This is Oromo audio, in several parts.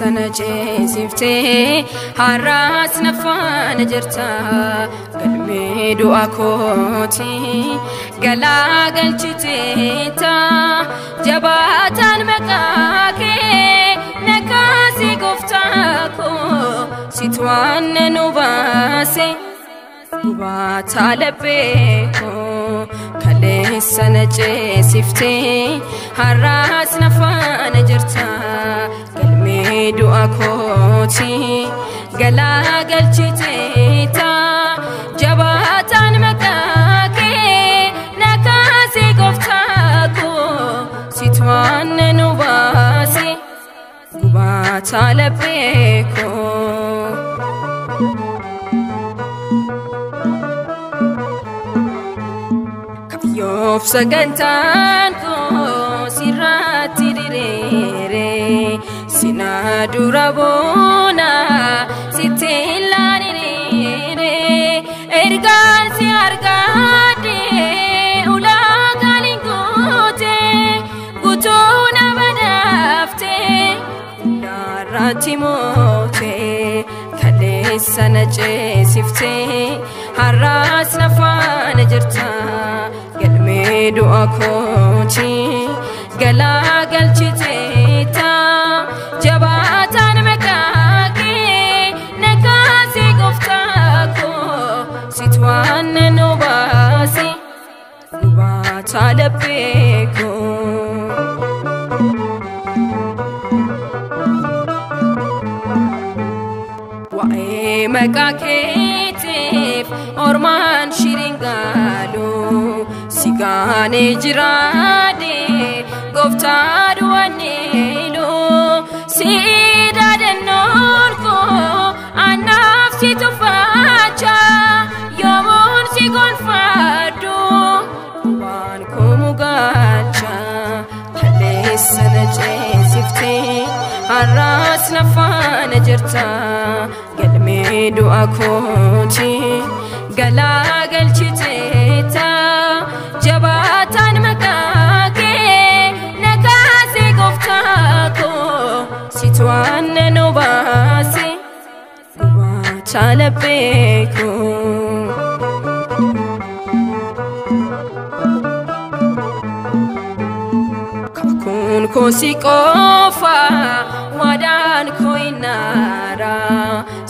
Kaleessa na ceesiftee har'as na faana jirta galmee du'a kooti galaa galchiteeta jabaataan maqaa kee na kaasee gooftaa koo situ waan nu baase gubaataa laphee koo kaleessa na ceesiftee har'as na faana jirta galmee du'a kooti galaa galchiteeta jabaataan maqaa kee na kaasee gooftaa koo situ waan nu baase gubaataa laphee koo. Kayyoof sagantaan koo sirratti diriire sinaa dura boona sitti laaniriire ergaan si argaadhe ulaagaaleen goote guutuu na badhaafte hundaarratti moote kaleessa na ceesiftee har'as na faana jirta galmee du'a kooti galaa galchiteeta jabaataan maqaa kee na kaasee gooftaa koo situ waan nu baase gubaataa laphee koo. Waa'ee maqaa keetiif ormaan shiringaalu si gaanee jiraadhe gooftaa du'aniilu si daadannoon koo anaaf si tuffacha yoomuun si gonfadhu waan koo mugalcha kaleessa na ceesiftee har'as na faana jirta galmee du'a kooti galaa galchiteeta jabaataan maqaa kee na kaasee gooftaa koo situ waan nu baase gubaataa laphee koo. Kakuun koo si qofa waadaan koo inaara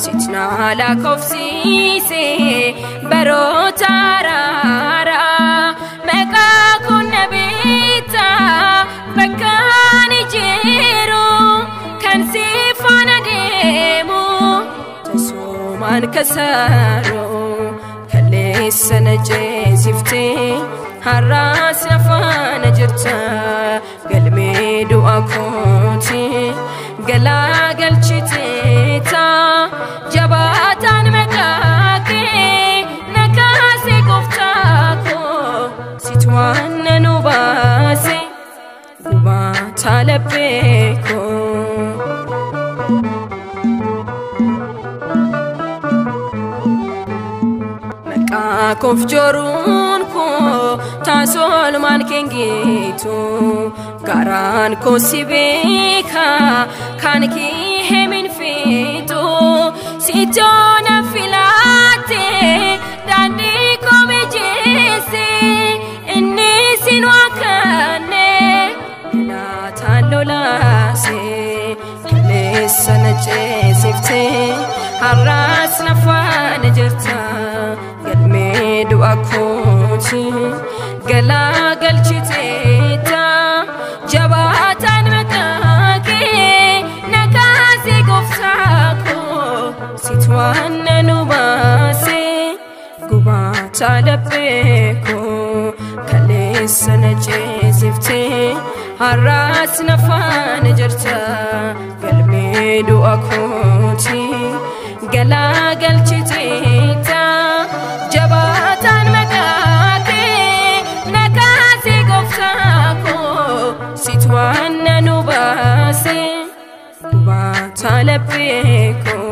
situ na lakkoofsise baroota araara maqaa koo na beekta bakka ani jiru kan si faana deemu tasumaan kasaaru kaleessa na ceesiftee har'as na faana jirta galmee du'a kooti galaa galchiteeta jabaataan maqaa kee na kaasee gooftaa koo situ waan nu baase gubaataa laphee koo. Maqaa koof joruun koo taasolumaan kengeetu garaan koo si beeka kan kee hemin feetu sittoo na filaate daandii koo mijeesse inni sin waaqanne galaataan lolaase kaleessa na ceesiftee har'as na faana jirta galmee du'a kooti galaa galchiteeta jabaataan maqaa kee na kaasee gooftaa koo situ waan nu baase gubaataa laphee koo kaleessa na ceesiftee har'as na faana jirta galmee du'a kooti galaa galchiteeta jabaataan maqaa kee na kaasee gooftaa koo situ waan nu baase gubaataa laphee koo.